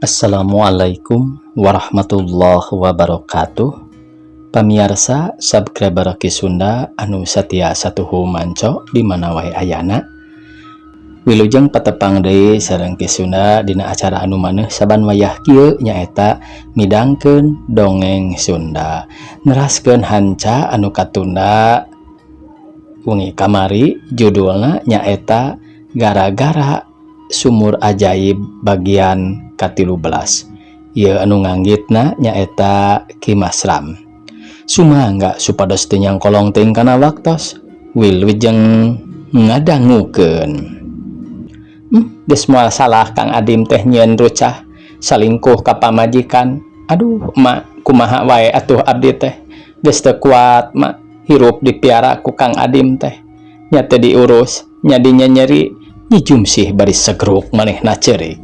Assalamualaikum warahmatullahi wabarakatuh. Pamiarsa subscriber Ki Sunda anu satia satuhu manco di mana wae ayana, wilujeng patepang deui sareng Ki Sunda dina acara anu maneh saban wayah kieu, nyaeta midangkeun dongeng Sunda, neraskeun hanca anu katunda wengi kamari. Judulna nyaeta Gara-gara Sumur Ajaib bagian ka-13. Ieu anu nganggitna nyaeta Ki Masram. Sumangga supados teu nyangkolong teuing kana waktos. Wilujeng ngadangukeun. Geus moal salah Kang Adim teh nyieun rucah salingkuh ka pamajikan. Aduh, Mak, kumaha wae atuh abdi teh? Geus teu kuat, Mak, hirup dipiara ku Kang Adim teh. Nya teu diurus, nya dinyenyeri. Nyi Jumsih bari segruk manehna ceurik.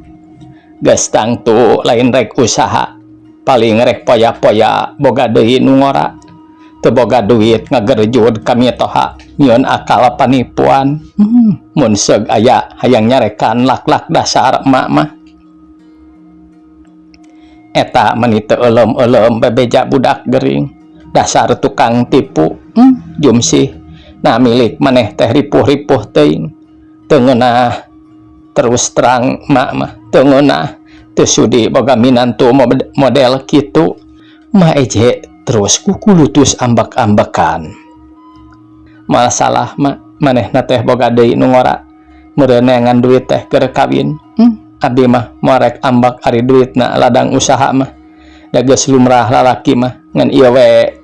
Geus tangtu lain rek usaha, paling rek poya-poya boga deui nu ngora. Teu boga duit ngagerjud ka mitoha, nyieun akal panipuan. Mun seug aya hayang nyarekan lak-lak, dasar emak mah. Eta meni teu eulem-eulem bebeja budak gering. Dasar tukang tipu. Jumsih, nah milik maneh teh ripuh-ripuh teuing. Teu ngeunah, terus terang mak mah teu ngeunah, teu sudi boga minantu model kitu. Ma Eje terus kukulutus ambek-ambekan. Moal salah, Mak, manehna teh boga deui nu ngora. Meureun neangan duit teh keur kawin. Abdi mah moal rek ambek ari duitna ladang usaha mah. Da geus lumrah lalaki mah, ngan ieu we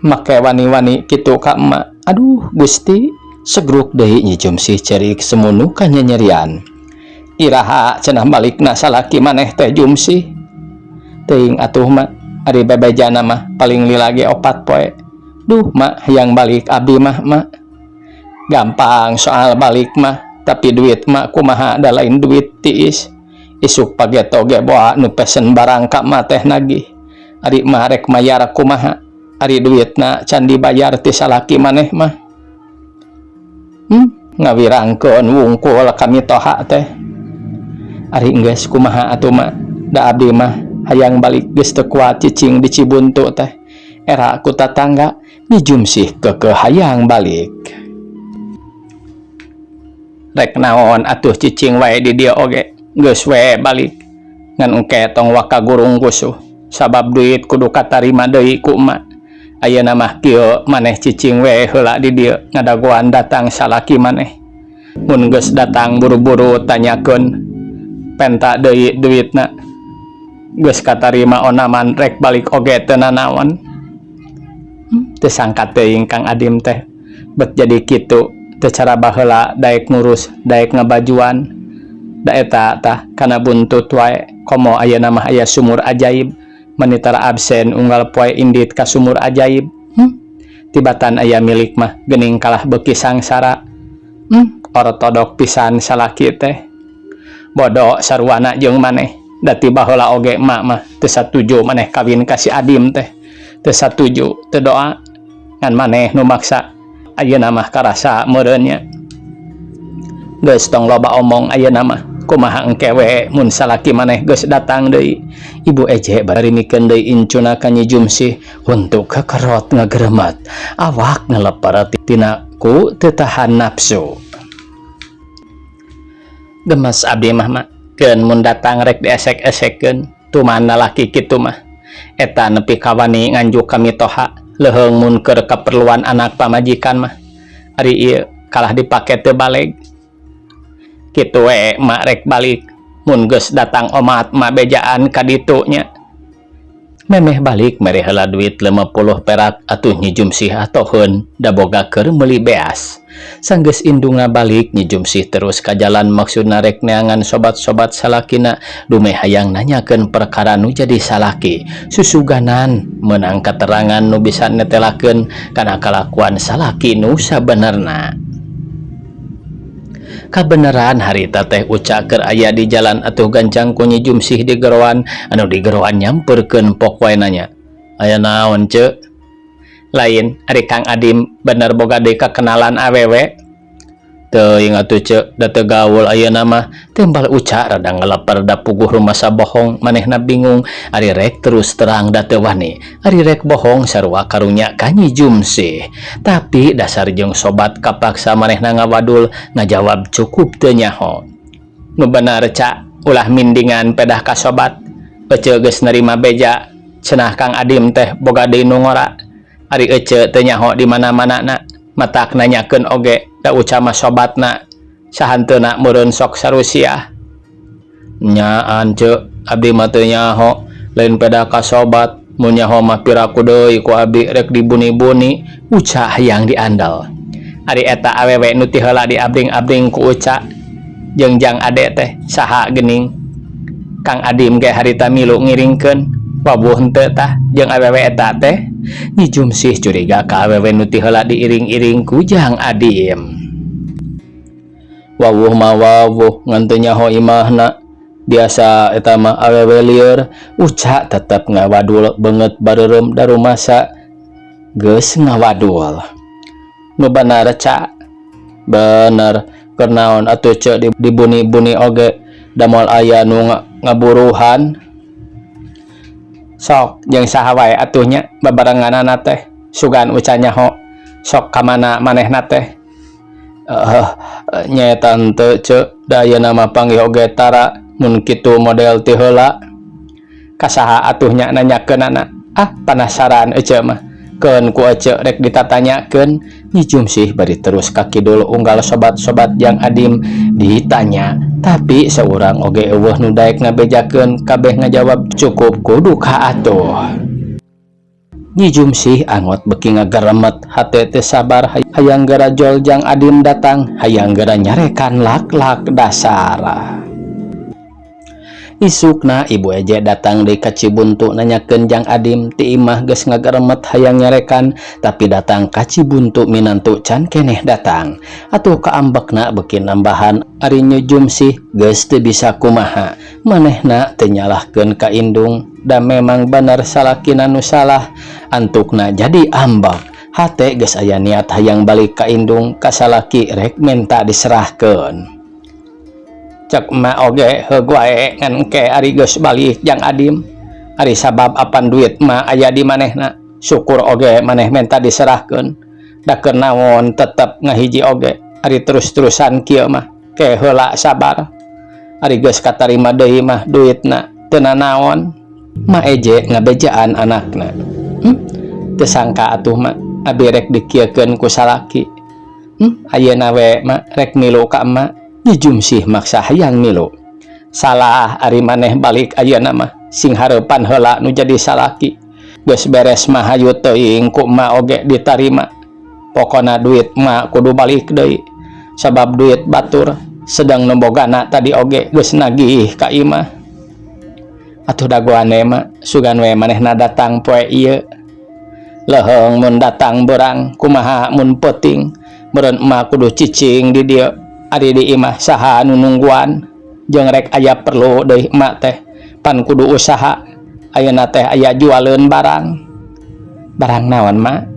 make wani-wani kitu ka emak. Aduh Gusti, segruk deui Nyi Jumsih ceurik semunu kanyanyerian. Iraha cenah balikna salaki maneh teh, Jumsih? Teuing atuh, Mak, ari bebejana mah paling lila ge 4 poe. Duh, Mak, hayang balik abdi mah, Mak. Gampang soal balik mah, tapi duit mak kumaha, da lain duit tiis. Isuk pageto ge boa nu pesen barang ka mak teh nagih. Ari mak rek mayar kumaha? Ari duitna can dibayar ti salaki maneh mah. Ngawirangkeun wungkul ka mitoha teh. Ari enggeus kumaha atuh, Mak? Da abdi mah hayang balik, geus teu kuat cicing di Cibuntu teh. Era ku tatangga. Nyi Jumsih keukeuh hayang balik. Rek naon atuh cicing wae di dieu oge, geus we balik. Ngan engke tong waka gurung gusuh, sabab duit kudu katarima deui ku emak. Ayeuna mah kieu, maneh cicing we heula di dieu ngadagoan datang salaki maneh. Mun geus datang, buru-buru tanyakeun, penta deui duitna. Geus katarima onaman, rek balik oge teu nanaon. Teu sangka teuing Kang Adim teh bet jadi kitu, teu cara baheula daek ngurus, daek ngabajuan. Da eta tah kana buntut wae, komo ayeuna mah aya sumur ajaib. Meni tara absen unggal poe indit ka sumur ajaib. Tibatan aya milik mah geuning kalah beuki sangsara. Ortodok pisan salaki teh. Bodo saruana jeung maneh. Da ti baheula oge emak mah teu satuju maneh kawin ka si Adim teh. Teu satuju, teu doa. Ngan maneh nu maksa. Ayeuna mah karasa meureun nya. Geus, tong loba omong ayeuna mah. Kumaha engke we mun salaki maneh geus datang deui. Ibu Eje bari mikeun deui incuna ka Nyi Jumsih untuk kekerot ngageremet. Awak ngeleper tina ku teu tahan nafsu. Gemes abdi mah, Mak. Keun mun datang rek diesek-esekkeun. Tuman lalaki kitu mah. Eta nepi ka wani nganjuk ka mitoha, leuheung mun keur kaperluan anak pamajikan mah. Ari ieu kalah dipake teu baleg. Kitu we, Mak rek balik. Mun geus datang omat, mak bejaan ka ditu nya. Memeh balik mere heula duit 50 perak atuh Nyi Jumsih atoheun, da boga keur meuli beas. Sanggeus indungna balik, Nyi Jumsih terus ka jalan, maksudna rek neangan sobat-sobat salakina dumeh hayang nanyakeun perkara nu jadi salaki. Susuganan meunang katerangan nu bisa netelakeun kana kalakuan salaki nu sabenerna. Kabeneran harita teh Uca keur aya di jalan atuh gancang ku Nyi Jumsih digeroan, anu digeroan nyamperkeun pok wae nanya, "Aya naon, Ceu?" "Lain, ari Kang Adim bener boga deui kakenalan awewe?" Teuing atuh Ceu, da teu gaul ayeuna mah, timbal Uca rada ngaleper da puguh rumasa bohong manehna bingung ari rek terus terang da teu wani, ari rek bohong sarua karunya ka Nyi Jumsih. Tapi dasar jeung sobat kapaksa manehna ngawadul ngajawab cukup teu nyaho. Nu bener Ca, ulah mindingan pedah ka sobat. Ece geus nerima beja, cenah Kang Adim teh boga deui nu ngora. Ari ece teu nyaho di mana-manana, matak nanyakeun oge da Uca mah sobatna sahanteuna meureun sok sarusiah. Nyaan Ceu, abdi mah teu nyaho, lain pedah ka sobat, mun nyaho mah piraku deui ku abdi rek dibuni-buni, Uca hayang diandel. Ari eta awewe nu ti heula diabring-abring ku Uca jeung Jang Ade teh saha geuning? Kang Adim ge harita milu ngiringkeun. Wawuh henteu tah jeung awewe eta teh? Nyi Jumsih curiga ka awewe nu ti heula diiring-iring ku Jang Adim. Wawuh mah wawuh ngan teu nyaho imahna. Biasa eta mah awewe lieur. Uca tetep ngawadul beungeut bareureum da rumasa geus ngawadul. Nu bener Ca. Bener, keur naon atuh Ceu dibuni-buni oge da moal aya nu ngaburuhan. Sok jeung saha wae atuh nya babarenganana teh sugan Uca nyaho sok ka mana manehna teh. Nyaeta henteu Ceu, da ayeuna mah panggih oge tara mun kitu model ti heula. Ka saha atuh nya nanyakeunana? Ah, panasaran ece mah. Keun ku ece rek ditatanyakeun. Nyi Jumsih bari terus ka kidul unggal sobat-sobat Jang Adim ditanya, tapi saurang oge eueuh nu daek ngabejakeun, kabeh ngajawab cukup kudu ka atuh. Nyi Jumsih angot beuki ngageremet hate teu sabar hayang geura jol Jang Adim datang, hayang geura nyarekan lak-lak dasar. Isukna Ibu Eje datang deui ka Cibuntu nanyakeun Jang Adim. Ti imah geus ngageremet hayang nyarekan, tapi datang ka Cibuntu minantu can keneh datang. Atuh kaambekna beuki nambahan ari Nyi Jumsih geus teu bisa kumaha. Manehna teu nyalahkeun ka indung da memang bener salakina nu salah, antukna jadi ambek. Hate geus aya niat hayang balik ka indung ka salaki rek menta diserahkeun. Cek emak oge heug wae ngan engke ari geus balik Jang Adim. Ari sabab apan duit emak aya di manehna, syukur oge maneh menta diserahkeun. Da keur naon tetep ngahiji oge, ari terus-terusan kieu mah ke heula sabar. Ari geus katarima deui mah duitna teu nanaon. Ma Eje ngabejaan anakna. Teu sangka atuh mak abi rek dikieukeun ku salaki. Ayeuna we mak rek milu ka emak. Nyi Jumsih maksa hayang milu. Salah ari maneh balik ayeuna mah, sing hareupan heula nu jadi salaki. Geus beres mah hayu teuing ku emak oge ditarima. Pokona duit emak kudu balik deui. Sabab duit batur sedang nu bogana tadi oge geus nagih ka imah. Atuh dagoan mah sugan we manehna datang poe ieu. Leuheung mun datang beurang kumaha mun peuting, meureun emak kudu cicing di dieu. Ari di imah saha nu nungguan, jeung rek aya perlu deui emak teh pan kudu usaha. Ayeuna teh aya jualeun barang. Barang naon mak?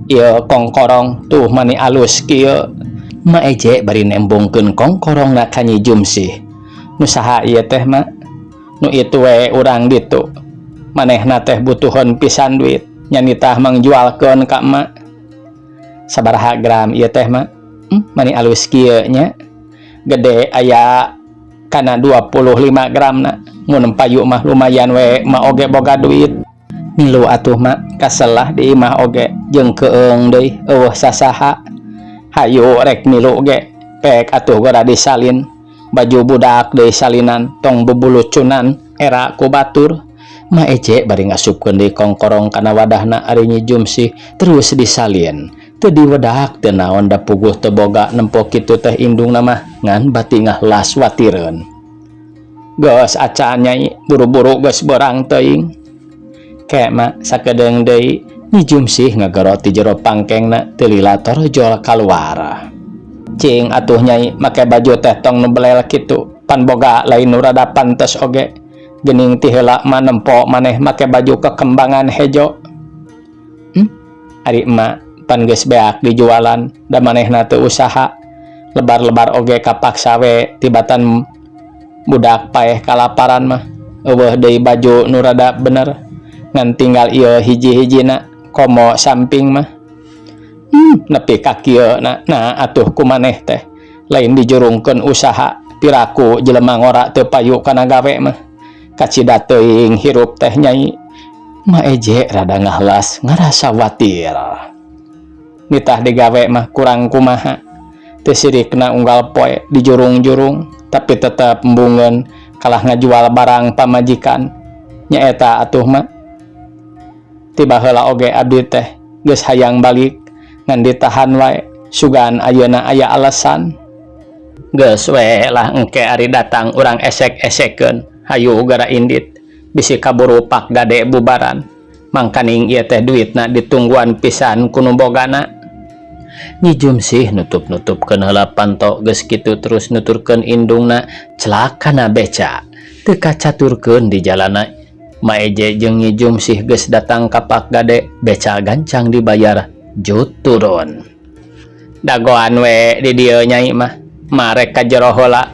Ieu kongkorong tuh mani alus kieu. Ma Eje bari nembongkeun kongkorongna ka Nyi Jumsih. Nu saha ieu teh mak? Nu itu we urang ditu. Manehna teh butuheun pisan duit, nya nitah mangjualkeun ka emak. Sabaraha gram ieu teh mak? Mani alus kieu nya. Gede aya kana 25 gramna. Mun payu mah lumayan we emak oge boga duit. Milu atuh mak, kaselah di imah oge jeung keung deui eueuh sasaha. Hayu rek milu ge, pek atuh gora disalin. Baju budak deui salinan, tong bubulucunan era ku batur. Ma Ece bari ngasupkeun deui kongkorong kana wadahna ari Nyi Jumsih terus disalin. Teu diwedak teu naon da puguh teu boga nempo kitu teh indungna mah ngan bati ngahlas watireun. Geus acan nyai, buru-buru geus beurang teuing. Ke mak sakedeung deui. Nyi Jumsih ngagero ti jero pangkengna teu lila torojol kaluar. Cing atuh nyai make baju teh tong nu belel kitu, pan boga lain nu rada pantes oge. Geuning ti heula mah nempo maneh make baju kekembangan hejo. Ari emak pan geus beak dijualan da manehna teu usaha. Lebar-lebar oge kapaksa we tibatan budak paeh kalaparan mah. Euweuh deui baju nu rada bener ngan tinggal ieu hiji-hijina komo samping mah. Nepi ka kieu na, nah atuh ku maneh teh lain dijurungkeun usaha piraku jelema ngora teu payu kana gawe mah. Kacida teuing hirup teh, Nyai. Ma Eje rada ngahlas ngarasa watir. Nitah digawe mah kurang kumaha. Teu sirikna unggal poe dijurung-jurung tapi tetep embungeun kalah ngajual barang pamajikan. Nyaeta atuh, mah. Ti baheula oge abdi teh geus hayang balik ngan ditahan wae, sugan ayeuna aya alasan. Geus we lah, engke ari datang urang esek-esekeun. Hayu gara indit, bisi kaburu Pak Gade bubaran. Mangkaning ieu teh duitna ditungguan pisan ku nu bogana. Nyi Jumsih nutup-nutupkeun heula panto, geus kitu terus nuturkeun indungna celak kana beca. Teu kacaturkeun di jalana. Ma Eje jeung Nyi Jumsih geus datang ka Pak Gade, beca gancang dibayar, jut turun. Dagoan we di dieu, Nyai mah. Marek ka jero heula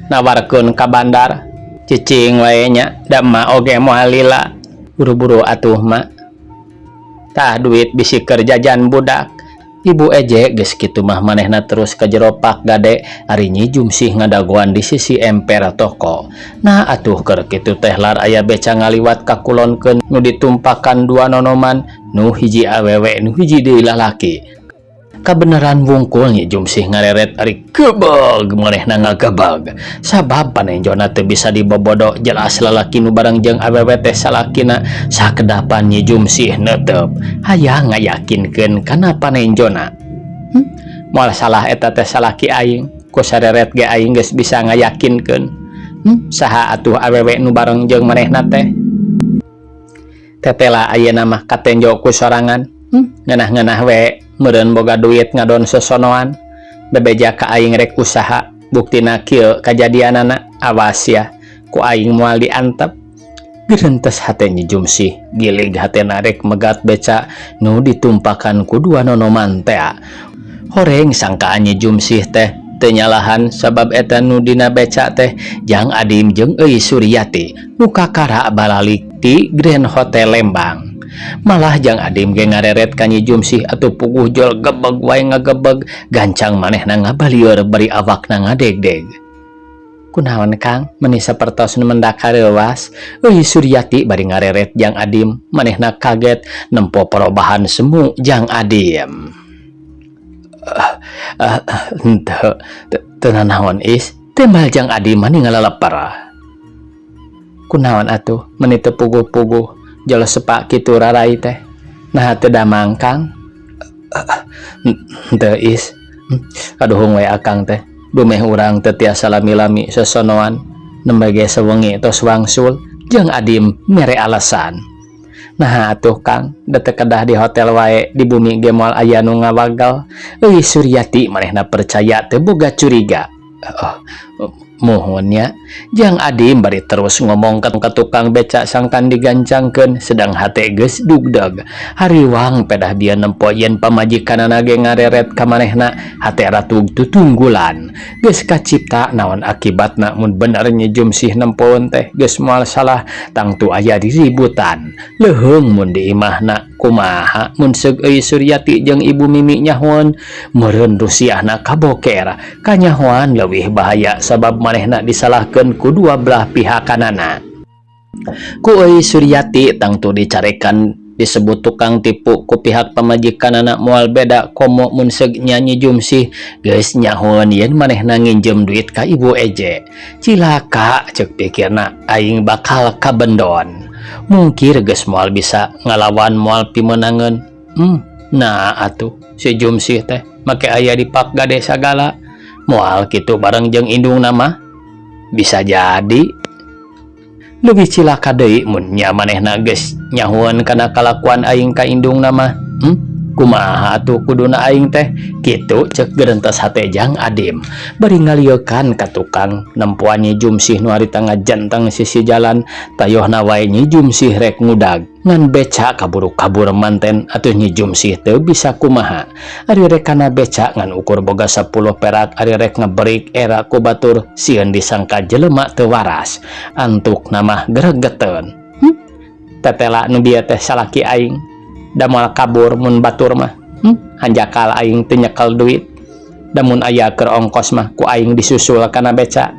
nawarkeun ka bandar. Cicing wae nya, da emak oge moal lila. Buru-buru atuh, Mak. Tah, duit bisi keur jajan budak. Ibu Eje geus kitu mah manehna terus ka jero Pak Gade, ari Nyi Jumsih ngadagoan di sisi emper toko. Nah atuh keur kitu teh lar aya beca ngaliwat kakulonkeun nu ditumpakan dua nonoman, nu hiji awewe, nu hiji deui lalaki. Kabeneran wungkul Nyi Jumsih ngareret, ari gebeg manehna ngagebeg. Sabab panenjona teu bisa dibobodo, jelas lalaki nu bareng jeung awewe teh salakina. Sakedapan Nyi Jumsih neuteup hayang ngayakinkeun kana panenjona. Moal salah eta teh salaki aing, ku sareret ge aing geus bisa ngayakinkeun. Saha atuh awewe nu bareng jeung manehna teh? Tetela ayeuna mah katenjo ku sorangan. Ngeunah-ngeunah we meureun boga duit ngadon sosonoan. Bebeja ka aing rek usaha, buktina kieu kajadianana. Awas ya, ku aing moal diantep. Gerentes hate Nyi Jumsih, gilig hatena rek megat beca nu ditumpakan ku dua nonoman tea. Horeng sangkaan Nyi Jumsih teh teu nyalahan, sabab eta nu dina beca teh Jang Adim jeung Euy Suryati nu kakara balalik ti Grand Hotel Lembang. Malah Jang Adim ge ngareret ka Nyi Jumsih atuh puguh jol gebeg wae ngagebeg, gancang manehna ngabalieur bari awakna ngadegdeg. Kunaon, Kang, meni sapertos nu mendak hareuwas? Euy Suryati bari ngareret Jang Adim, manehna kaget nempo perobahan semu Jang Adim. Henteu, teu nanaon, Is, timbal Jang Adim mani ngalelepar. Kunaon atuh meni teu puguh-puguh jol sepak kitu rarai teh? Naha teu damang, Kang? Henteu, Is. Aduhung we akang teh. Dumeh urang teu tiasa lami-lami sosonoan. Nembe ge sawengi tos wangsul. Jang Adim mere alasan. Nah atuh, Kang, da teu kedah di hotel wae, di bumi ge moal aya nu ngawagal. Euy Suryati manehna percaya teu boga curiga. Oh, muhun nya. Jang Adim bari terus ngomong ka tukang beca sangkan digancangkeun, sedang hate geus dugdeg. Hariwang pedah bieu nempo yen pamajikanana ge ngareret ka manehna, hate ratug tutunggulan. Geus kacipta naon akibatna mun bener Nyi Jumsih nempoeun teh, geus moal salah tangtu aya diributan. Leuheung mun di imahna, kumaha mun seug Euy Suryati jeung Ibu Mimi nyahoeun, meureun rusiahna kaboker. Kanyahoan leuwih bahaya sabab manehna disalahkeun ku dua belah pihakanana. Ku Euy Suryati tangtu dicarekan, disebut tukang tipu ku pihak pamajikanana, moal beda komo mun seug Nyi Jumsih geus nyahoeun yen manehna nginjem duit ka Ibu Eje. Cilaka, ceuk pikirna, aing bakal kabendon. Mungkir geus moal bisa ngalawan, moal pimeunangeun. Nah atuh si Jumsih teh make aya di Pak Gade sagala. Moal kitu bareng jeung indungna mah? Bisa jadi. Leuwih cilaka deui mun nya manehna geus nyahoeun kana kalakuan aing ka indungna mah. Kumaha atuh kuduna aing teh? Kitu cek gerentes hate Jang Adim. Bari ngalieukan ka tukang nempoan Nyi Jumsih nu harita ngajenteng sisi jalan, tayohna wae Nyi Jumsih rek ngudag. Ngan beca kaburu kabur manten atuh Nyi Jumsih teu bisa kumaha. Ari rek kana beca ngan ukur boga 10 perak, ari rek ngeberik era ku batur sieun disangka jelema teu waras. Antukna mah gregeteun. Tetela nu bieu teh salaki aing. Da moal kabur mun batur mah. Hanjakal aing teu nyekel duit. Da mun aya keur ongkos mah ku aing disusul kana beca.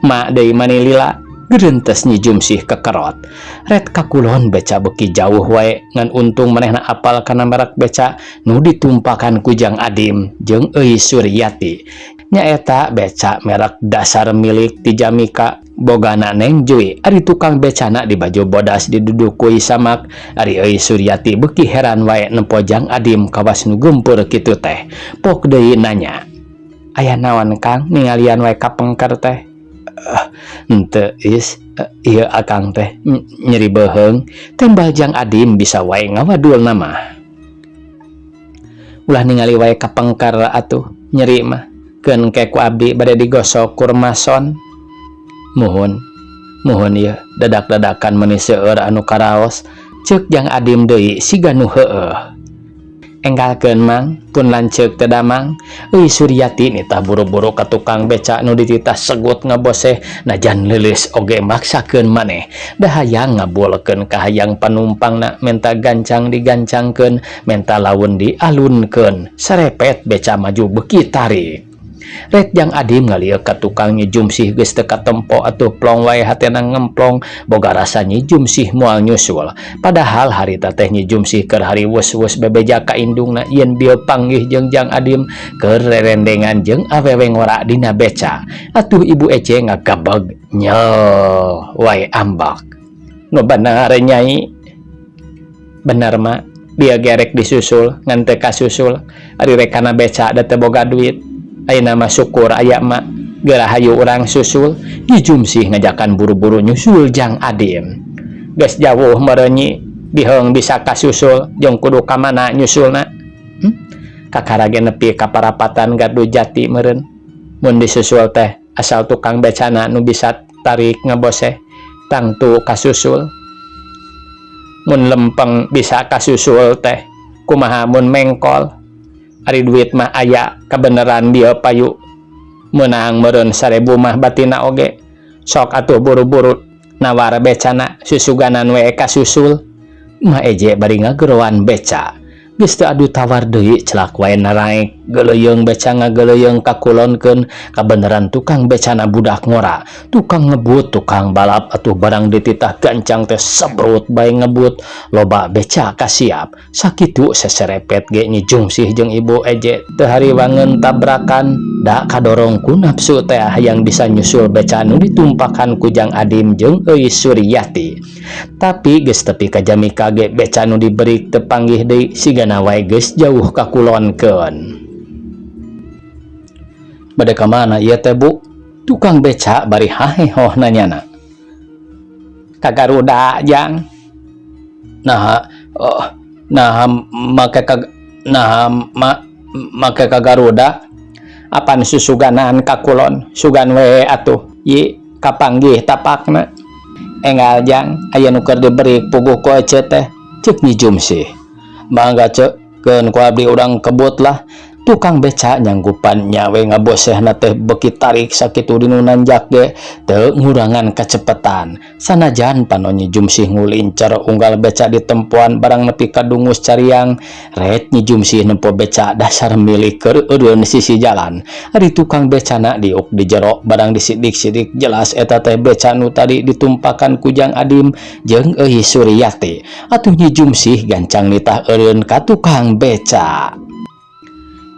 Ma deui mani lila. Gerentes Nyi Jumsih kekerot. Ret kakulon beca beuki jauh wae ngan untung manehna apal kana merek beca nu ditumpakan ku Jang Adim jeung Euy Suryati. Nyaeta beca merek dasar milik ti Jamika bogana Neng Jui. Ari tukang becana di baju bodas didudukui samak. Ari Euy Suryati beuki heran wae nempo Jang Adim kawas nu geumpeur kitu teh. Pok deui nanya, "Aya naon Kang ningalian wae ka pengker teh?" Henteu is, ieu akang teh nyeri beuheung." Tembal Jang Adim bisa wae ngawadulna mah. "Ulah ningali wae ka pengker atuh nyeri mah. Keun ke ku abdi bade digosok kurmason." "Muhun, muhun ieu dadak-dadakan meuni seueur anu karaos," ceuk Jang Adim deui siga nu heueuh. "Enggalkeun Mang, pun lanceuk teu damang." Euy Suryati nitah buru-buru ka tukang beca nu dititah segut ngaboseh najan leuleus oge maksakeun maneh. Da hayang ngabulkeun kahayang panumpangna, menta gancang digancangkeun, menta laun dialunkeun. Sarepet beca maju beuki tarik. Ret Jang Adim ngalieu ka tukang Nyi Jumsih geus teu katempo atuh plong wae hatena ngemplong boga rasa Nyi Jumsih moal nyusul. Padahal harita teh Nyi Jumsih keur hariwus-wus bebeja ka indungna yen bieu panggih jeung Jang Adim keur rerendengan jeung awewe ngora dina beca. Atuh Ibu Ece ngagabeg nyel wae ambak. "Nu bener Nyai?" "Bener Ma, bieu gerek disusul ngan teu kasusul. Ari rek kana beca da teu boga duit. Ayeuna mah syukur aya Ma. Geura hayu urang susul." Nyi Jumsih ngajakan buru-buru nyusul Jang Adim. "Geus jauh meureun Nyi, biheung bisa kasusul jeung kudu ka mana nyusulna?" "Kakara ge nepi ka parapatan Gardu Jati meureun. Mun disusul teh asal tukang becana nu bisa tarik ngeboseh tangtu kasusul. Mun lempeng bisa kasusul teh kumaha mun mengkol? Ari duit mah aya, kabeneran bieu payu meunang meureun 1000 mah batina oge. Sok atuh buru-buru nawar becana, susuganan we kasusul." Ma Eje bari ngageroan beca. Geus teu adu tawar deui, celak wae naraek geuleuyeung beca ngageuleuyeung kakulonkeun. Kabeneran tukang becana budak ngora, tukang ngebut, tukang balap. Atuh barang dititah gancang teh sebrut bae ngebut, loba beca kasiap. Sakitu seserepet ge Nyi Jumsih jeung Ibu Eje teu hariwangeun tabrakan, da kadorong ku nafsu teh hayang bisa nyusul beca nu ditumpakan ku Jang Adim jeung Euy Suryati. Tapi geus tepi ka Jamika ge beca nu diberi teu panggih deui, sigana wae geus jauh kakulonkeun. "Bade ka mana ieu teh, Bu?" Tukang beca bari hahehoh nanyana. "Ka Garuda, Jang." "Naha, oh, naha make ka naha ma make ka Garuda?" "Apan susuganan ka kulon, sugan we atuh Yi kapanggih tapakna." "Enggal Jang, aya nu keur diberi puguh ku ece teh," ceuk Nyi Jumsih. "Mangga Ceu, keun ku abdi urang kebut lah." Tukang beca nyanggupan nyawe ngabosehna teh beuki tarik sakitu dinu nanjak ge teu ngurangan kacepetan. Sanajan panon Nyi Jumsih ngulincer unggal beca ditempoan barang nepi ka dungus cariang. Ret Nyi Jumsih nempo beca dasar milik keur eureun sisi jalan. Ari tukang becana diuk di jero, barang disidik-sidik jelas eta teh beca nu tadi ditumpakan ku Jang Adim jeung Euy Suryati. Atuh Nyi Jumsih gancang nitah eureun ka tukang beca.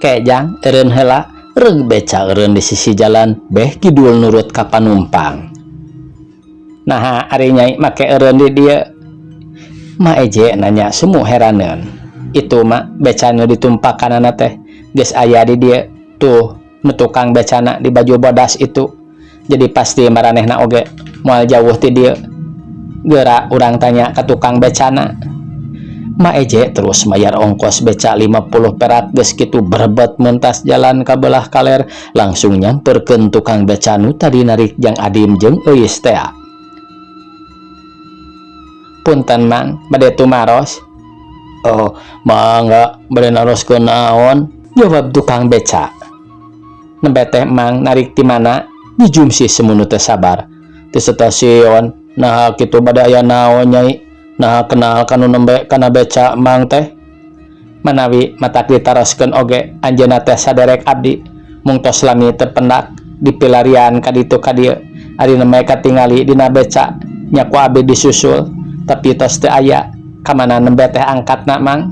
"Ke Jang, eureun heula." Reug beca eureun di sisi jalan beh kidul nurut ka panumpang. "Naha ari Nyai make eureun di dieu?" Ma Eje nanya semu heraneun. "Itu mah beca nu ditumpakanana teh geus aya di dieu tuh, nu tukang becana di baju bodas itu. Jadi pasti maranehna oge moal jauh ti dieu. Geura urang tanya ka tukang becana." Ma Eje terus mayar ongkos beca 50 perak, geus kitu berebet mentas jalan ka belah kaler, langsung nyamperkeun tukang beca nu tadi narik Jang Adim jeung Euis tea. "Punten, Mang, bade tumaros." "Oh, mangga, bade naroskeun naon?" jawab tukang beca. "Nembe teh, Mang, narik ti mana?" Jumsih semunu teu sabar. "Ti stasiun." "Nah, kitu bade aya naon, Nyai? Nah, kenal kanu nembe kana beca Mang teh?" "Manawi matak ditaroskeun oge, anjeunna teh saderek abdi, mung tos lami teu pendak, dipilarian ka ditu ka dieu. Ari nembe katingali dina beca nya ku abdi disusul, tapi tos teu aya. Ka mana nembe teh angkatna, Mang?"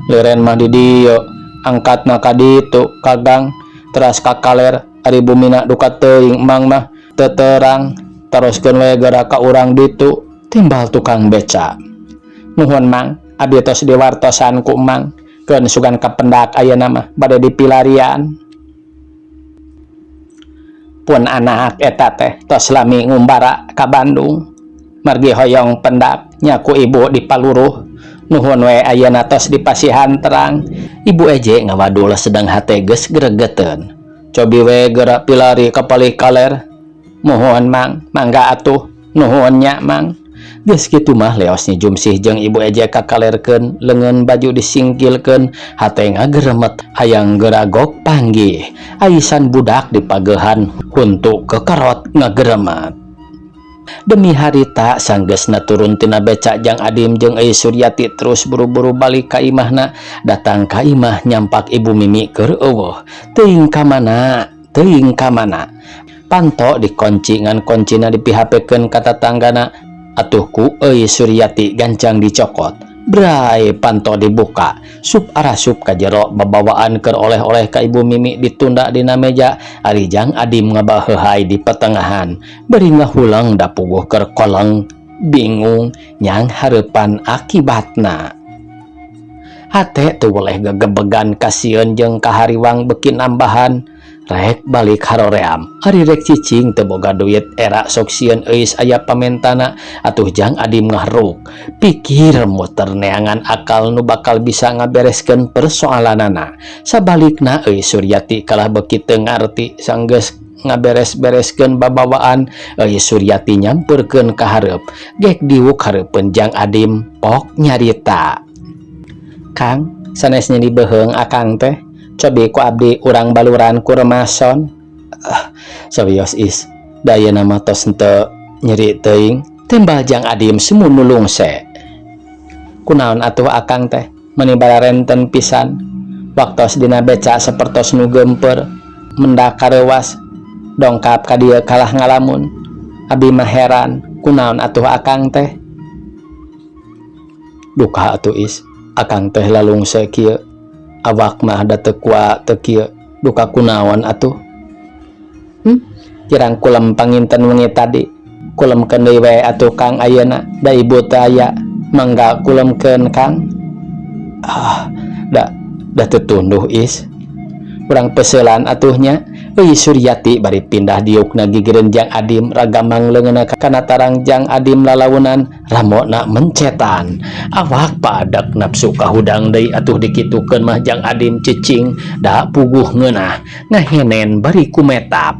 "Leureun mah di dieu, angkatna ka ditu ka gang teras ka kaler. Ari bumina duka teuing, Mang mah teu terang. Taroskeun we geura ka urang ditu," timbal tukang beca. "Nuhun, Mang, abdi tos diwartosan ku Mang. Keun sugan kapendak ayeuna mah, bade dipilarian." Pun anak eta teh tos lami ngumbara ka Bandung, margi hoyong pendak nya ku ibu dipaluruh. Nuhun we, ayeuna tos dipasihan terang. Ibu Eje ngawadul sedang hate geus gregeteun. "Cobi we geura pilari ka palih kaler." "Muhun, Mang, mangga atuh. Nuhun nya, Mang." Geus kitu mah leos Nyi Jumsih jeung Ibu Eje kakalerkeun, leungeun baju disingkilkeun, hate ngageremet hayang geura gok panggih. Aisan budak dipagehan huntu kekerot ngageremet. Demi harita, sanggeusna turun tina beca, Jang Adim jeung Euy Suryati terus buru-buru balik ka imahna. Datang ka imah, nyampak Ibu Mimi keur euweuh. Teuing ka mana, teuing ka mana. Panto dikunci, ngan kuncina dipihapekeun ka tatanggana. Atuh ku Euy Suryati gancang dicokot. Bray, panto dibuka. Sup arasup ka jero babawaan keur oleh-oleh ka Ibu Mimi ditunda dina meja. Ari Jang Adim ngabaheuhay di petengahan. Bari ngahulang da puguh keur koleng, bingung nyang hareupan akibatna. Hate teu weleh gegebegan, kasieun jeung kahariwang beuki nambahan. Rek balik haroream, ari rek cicing teu boga duit, era sok sieun Euis aya pamentana. Atuh Jang Adim ngahruk pikir muter neangan akal nu bakal bisa ngabereskeun persoalanana. Sabalikna, Euy Suryati kalah beuki teu ngarti. Sanggeus ngaberes-bereskeun babawaan, Euy Suryati nyamperkeun ka hareup, gek diwuk hareupeun Jang Adim, pok nyarita, "Kang, sanes nyeri beuheung akang teh, cobi ku abdi urang baluran ku remason." "Ah, sawios, Is, da ayeuna mah tos henteu nyeri teuing," timbal Jang Adim semu nulungse. "Kunaon atuh akang teh meuni bararenten pisan? Waktos dina beca sapertos nu geumpeur, mendak kareuwas, dongkap ka dieu kalah ngalamun. Abi mah heran, kunaon atuh akang teh?" "Duka atuh, Is, akang teh lalungse kieu, awak mah da teu kuat teu kieu. Duka kunaon atuh?" Kirang kulem panginten wengi tadi. Kulemkeun deui we atuh, Kang, ayeuna da ibu teu aya. Mangga kulemkeun, Kang." "Ah, da da teu tunduh, Is." "Urang peselan atuh nya." Euy Suryati bari pindah diukna gigireun Jang Adim, ragamang leungeunna kana tarang. Jang Adim lalaunan, ramona mencetan. Awak padak nafsu kahudang deui. Atuh dikitukeun mah Jang Adim cicing, da puguh ngeunah ngahenen bari kumetap.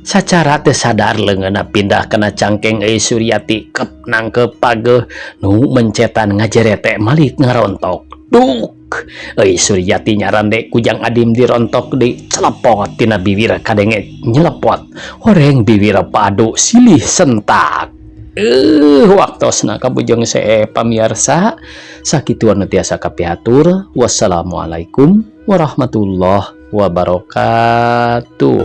Sacara teu sadar leungeunna pindah kana cangkeng Euy Suryati, kep nangkep pageuh nu mencetan, ngajerete malik ngarontok. Duk! Euy Suryati nyarande, ku Jang Adim dirontok di celepot tina bibir, kadenge nyelepot horeng bibir padu silih sentak. Waktosna kabujeng see, pamiarsa. Sakitu anu tiasa kapihatur. Wassalamualaikum warahmatullahi wabarakatuh.